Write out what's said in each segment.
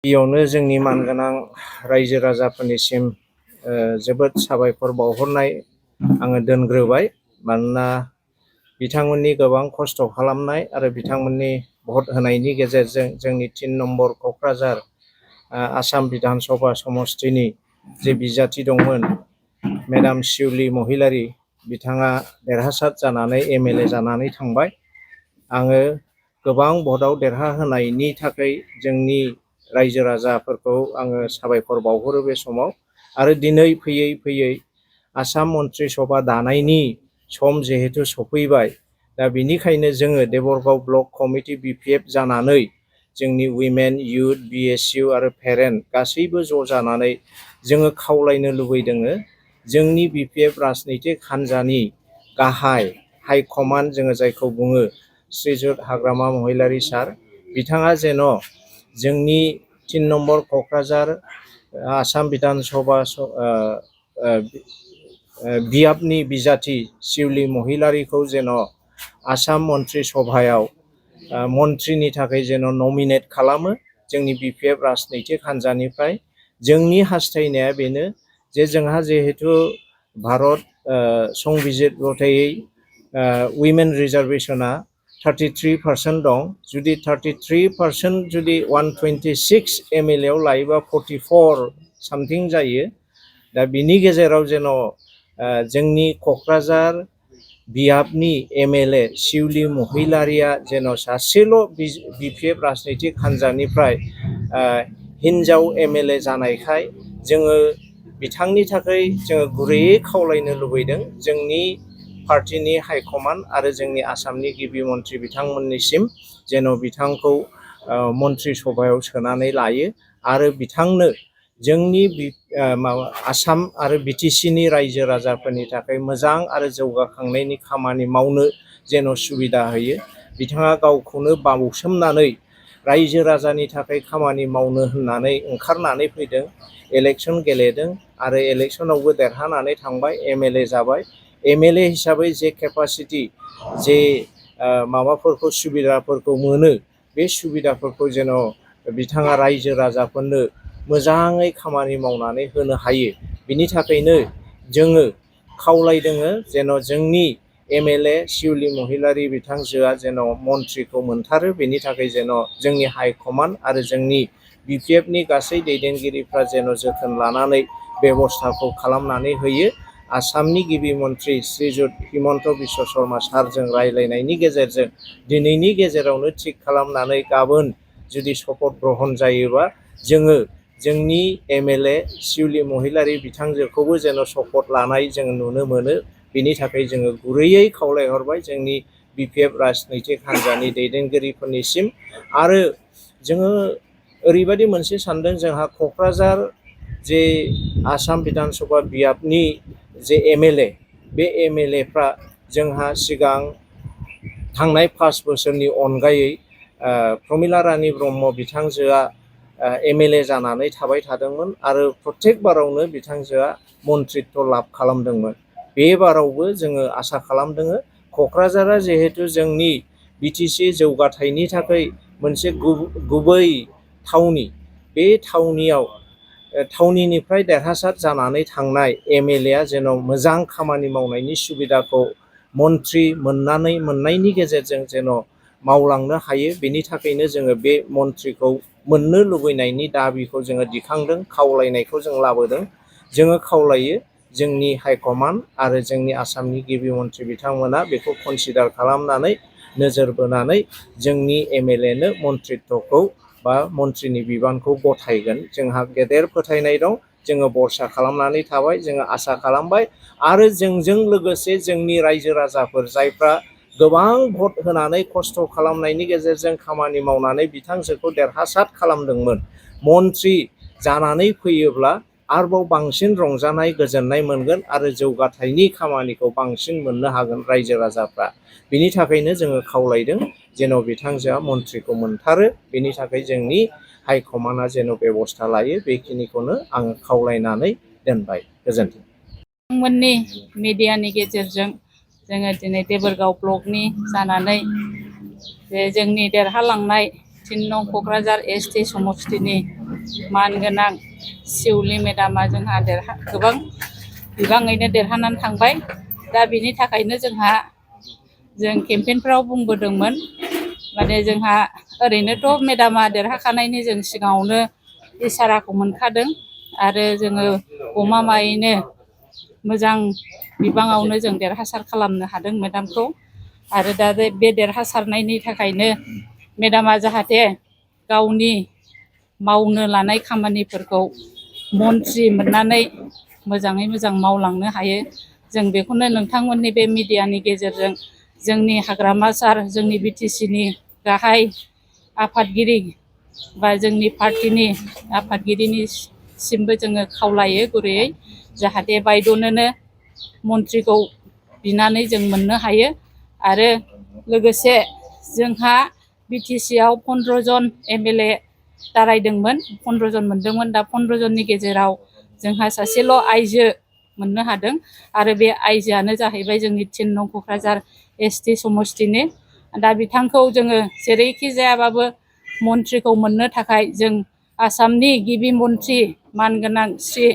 गिबियावनो जोंनि मानगोनां रायजो राजाफोरनिसिम जोबोद साबायखर बावहरनाय आङो दोनग्रोबाय। मानोना बिथांमोननि गोबां खस्थ' खालामनाय आरो बिथांमोननि भट होनायनि गेजेरजों जोंनि 3 नम्बर क'क्राझार आसाम बिधान सभा समष्टिनि जे बिजाथि दंमोन मेडाम शिउली महिलारी बिथाङा देरहासार जानानै MLA जानानै थांबाय। आङो गोबां भटआव देरहाहोनायनि थाखाय जोंनि रायजो राजाफोरखौ आङो साबायखर बावहरो बे समाव। आरो दिनै फैयै फैयै आसाम मन्त्रि सभा दानायनि सम जिहेतु सफैबाय, दा बिनिखायनो जोङो देबरगाव ब्लक कमिटि BPF जानानै जोंनि उइमेन, इउथ, BSU आरो पेरेन्ट गासैबो ज' जानानै जोङो खावलायनो लुबैदोङो जोंनि BPF राजनैतिक हान्जानि गाहाय हाइकमान्ड जोङो जायखौ बुङो श्रीजुत हाग्रामा महिलारी सार, बिथाङा जेन' जोंनि 3 नम्बर क'क्राझार आसाम बिधान सभा बियाबनि बिजाथि शिउली महिलारीखौ जेन' आसाम मन्त्रि सभायाव मन्त्रिनि थाखाय जेन' नमिनेट खालामो जोंनि BPF राजनैतिक हान्जानिफ्राय। जोंनि हास्थायनाया बेनो जे जोंहा जिहेतु भारत संबिजित गथायै उइमेन रिजार्भेसना 33% दं। जुदि 33% जुदि 126 MLA आव लायोबा 44 सामथिं जायो। दा बिनि गेजेराव जेन' जोंनि क'क्राझार बियाबनि MLA शिउली महिलारीया जेन' सासेल' BPF राजनैतिक हान्जानिफ्राय हिन्जाव MLA जानायखाय जोङो बिथांनि थाखाय जोङो गुरैयै खावलायनो लुबैदों जोंनि पार्टिनि हाइकमान्ड आरो जोंनि आसामनि गिबि मन्त्रि बिथांमोननिसिम जेन' बिथांखौ मन्त्रि सभायाव सोनानै लायो आरो बिथांनो जोंनि आसाम आरो BTCनि रायजो राजाफोरनि थाखाय मोजां आरो जौगाखांनायनि खामानि मावनो जेन' सुबिदा होयो। बिथाङा गावखौनो बावसोमनानै रायजो राजानि थाखाय खामानि मावनो होननानै ओंखारनानै फैदों, इलेक्सन गेलेदों आरो इलेक्सनावबो देरहानानै थांबाय, MLA जाबाय। MLA हिसाबै जे केपासिटि जे माबाफोरखौ सुबिदाफोरखौ मोनो, बे सुबिदाफोरखौ जेन' बिथाङा रायजो राजाफोरनो मोजाङै खामानि मावनानै होनो हायो। बिनि थाखायनो जोङो खावलायदोङो जेन' जोंनि MLA शिउली महिलारी बिथांजोआ जेन' मन्त्रिखौ मोनथारो। बेनि थाखाय जेन' जोंनि हाइकमान्ड आरो जोंनि BPFनि गासै दैदेनगिरिफ्रा जेन' जोथोन लानानै बेबस्थाखौ खालामनानै होयो। आसामनि गिबि मन्त्रि श्रीजुत हिमन्त बिश्व शर्मा सारजों रायज्लायनायनि गेजेरजों दिनैनि गेजेरावनो थिग खालामनानै गाबोन जुदि शपथ ग्रहण जायोबा जोङो जोंनि MLA शिउली महिलारी बिथांजोखौबो जेन' शपथ लानाय जों नुनो मोनो। बिनि थाखाय जोङो गुरैयै खावलायहरबाय जोंनि BPF राजनैतिक हान्जानि दैदेनगिरिफोरनिसिम। आरो जोङो ओरैबायदि मोनसे सानदों, जोंहा क'क्राझार जे आसाम बिधान सभा बियाबनि जे MLA, बे MLAफ्रा जोंहा सिगां थांनाय 5 बोसोरनि अनगायै प्रमिला रानी ब्रह्म बिथांजोआ MLA जानानै थाबाय थादोंमोन आरो प्रत्येक बारावनो बिथांजोआ मन्त्रित्व लाभ खालामदोंमोन। बे बारावबो जोङो आसा खालामदों क'क्राझारा जिहेतु जोंनि BTC जौगाथायनि थाखाय मोनसे गुबै थावनि, बे थावनिनिफ्राय देरहासार जानानै थांनाय MLAआ जेन' मोजां खामानि मावनायनि सुबिदाखौ मन्त्रि मोननायनि गेजेरजों जेन' मावलांनो हायो। बेनि थाखायनो जोङो बे मन्त्रिखौ मोननो लुबैनायनि दाबिखौ जोङो दिखांदों, खावलायनायखौ जों लाबोदों। जोङो खावलायो जोंनि हाइकमान्ड आरो जोंनि आसामनि गिबि मन्त्रि बिथांमोना बेखौ कनसिडार खालामनानै नोजोर बोनानै जोंनि MLAनो मन्त्रित्वखौ बा मन्त्रिनि बिबानखौ गथायगोन। जोंहा गेदेर फोथायनाय दं, जोङो भरसा खालामनानै थाबाय, जोङो आसा खालामबाय आरो जोंजों लोगोसे जोंनि रायजो राजाफोर जायफ्रा गोबां भट होनानै खस्थ' खालामनायनि गेजेरजों खामानि मावनानै बिथांजोखौ देरहासार खालामदोंमोन, मन्त्रि जानानै फैयोब्ला आरोबाव बांसिन रंजानाय गोजोननाय मोनगोन आरो जौगाथायनि खामानिखौ बांसिन मोननो हागोन रायजो राजाफ्रा। बिनि थाखायनो जोङो खावलायदों जेन' बिथांजोआ मन्त्रिखौ मोनथारो। बेनि थाखाय जोंनि हाइकमान्डआ जेन' बेबस्था लायो, बेखिनिखौनो आङो खावलायनानै दोनबाय। गोजोन्थों। नोंथांमोननि मिडियानि गेजेरजों जोङो दिनै देबोरगाव ब्लकनि जानानै जे जोंनि देरहालांनाय 3 नं क'क्राझार ST समष्टिनि मानगोनां सिउलि मेडामा जोंहा गोबां बिबाङैनो देरहानानै थांबाय। दा बिनि थाखायनो जों केम्पेइनफ्राव बुंबोदोंमोन माने जोंहा ओरैनोथ' मेडामा देरहाखानायनि जों सिगाङावनो इसाराखौ मोनखादों आरो जोङो गमामायैनो मोजां बिबाङावनो जों देरहासार खालामनो हादों मेडामखौ। आरो दा बे देरहासारनायनि थाखायनो मेडामा जाहाथे गावनि मावनो लानाय खामानिफोरखौ मन्थ्रि मोननानै मोजाङै मोजां मावलांनो हायो। जों बेखौनो नोंथांमोननि बे मिडियानि गेजेरजों जोंनि हाग्रामा सार जोंनि BTCनि गाहाय आफादगिरि बा जोंनि पार्टिनि आफादगिरिनिसिमबो जोङो खावलायो गुरैयै जाहाथे बायद'नोनो मन्थ्रिखौ बिनानै जों मोननो हायो। आरो लोगोसे जोंहा BTCआव 15 जन MLA दारायदोंमोन, 15 जन मोनदोंमोन। दा 15 जननि गेजेराव जोंहा सासेल' आइजो मोननो हादों आरो बे आइजोआनो जाहैबाय जोंनि 3 नं क'क्राझार ST समस्तिनि। दा बिथांखौ जोङो जेरैखि जायाबाबो मन्थ्रिखौ मोननो थाखाय जों आसामनि गिबि मन्थ्रि मानगोनां श्री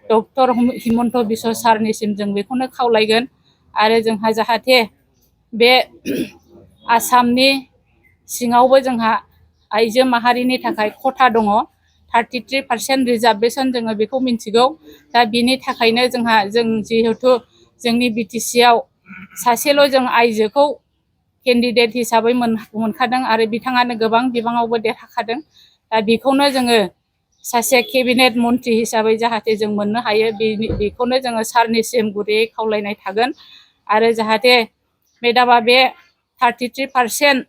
डक्टर हिमन्त बिश्व सारनिसिम जों बेखौनो खावलायगोन। आरो जोंहा जाहाथे बे आसामनि सिङावबो जोंहा आइजो माहारिनि थाखाय खथा दङ, 33% रिजार्भेसन जोङो बेखौ मिन्थिगौ। दा बिनि थाखायनो जों जिहेथु जोंनि BTCआव सासेल' जों आइजोखौ केन्डिडेट हिसाबै मोनखादों आरो बिथाङानो गोबां बिबाङावबो देरहाखादों। दा बेखौनो जोङो सासे केबिनेट मन्थ्रि हिसाबै जाहाथे जों मोननो हायो बेखौनो जोङो सारनिसिम गुरैयै खावलायनाय थागोन। आरो जाहाथे मेडामा बे 33%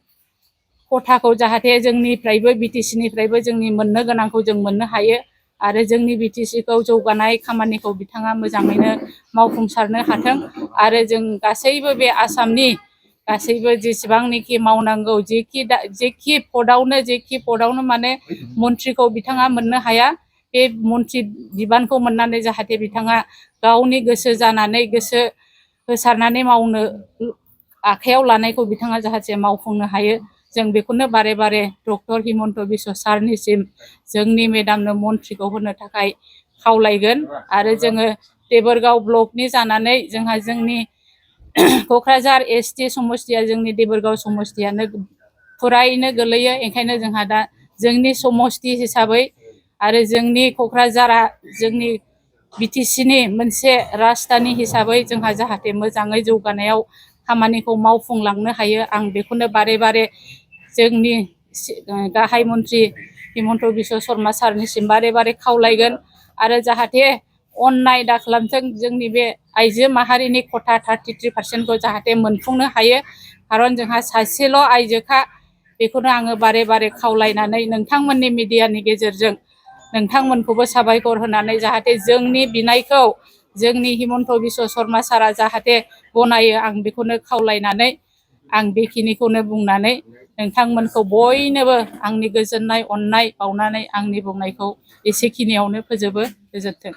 खथाखौ जाहाथे जोंनिफ्रायबो BTCनिफ्रायबो जोंनि मोननो गोनांखौ जों मोननो हायो आरो जोंनि BTCखौ जौगानाय खामानिखौ बिथाङा मोजाङैनो मावफुंसारनो हाथों। आरो जों गासैबो बे आसामनि गासैबो जेसेबांनोखि मावनांगौ जेखि पदआवनो माने मन्थ्रिखौ बिथाङा मोननो हाया, बे मन्थ्रि बिबानखौ मोननानै जाहाथे बिथाङा गावनि गोसो जानानै गोसो होसारनानै मावनो आखायाव लानायखौ बिथाङा जाहाथे मावफुंनो हायो। जों बेखौनो बारे बारे डक्टर हिमन्त बिश्व सारनिसिम जोंनि मेडामनो मन्थ्रिखौ होनो थाखाय खावलायगोन। आरो जोङो देबोरगाव ब्लकनि जानानै जोंहा जोंनि क'क्राझार ST समस्तिया जोंनि देबोरगाव समस्तियानो फुरायैनो गोलैयो। ओंखायनो जोंहा दा जोंनि समस्ति हिसाबै आरो जोंनि क'क्राझारा जोंनि BTCनि मोनसे राजधानि हिसाबै जोंहा जाहाथे मोजाङै जौगानायाव खामानिखौ मावफुंलांनो हायो, आं बेखौनो बारे बारे जोंनि गाहाय मन्थ्रि हिमन्त बिश्व शर्मा सारनिसिम बारे बारे खावलायगोन। आरो जाहाथे अननाय दा खालामथों, जोंनि बे आइजो माहारिनि खथा 33%खौ जाहाथे मोनफुंनो हायो। खारन जोंहा सासेल' आइजोखा, बेखौनो आङो बारे बारे खावलायनानै नोंथांमोननि मिडियानि गेजेरजों नोंथांमोनखौबो साबायखर होनानै जाहाथे जोंनि बिनायखौ जोंनि हिमन्त बिश्व शर्मा सारा जाहाथे गनायो, आं बेखौनो खावलायनानै आं बेखिनिखौनो बुंनानै नोंथांमोनखौ बयनोबो आंनि गोजोननाय अननाय बावनानै आंनि बुंनायखौ एसेखिनियावनो फोजोबो। गोजोन्थों।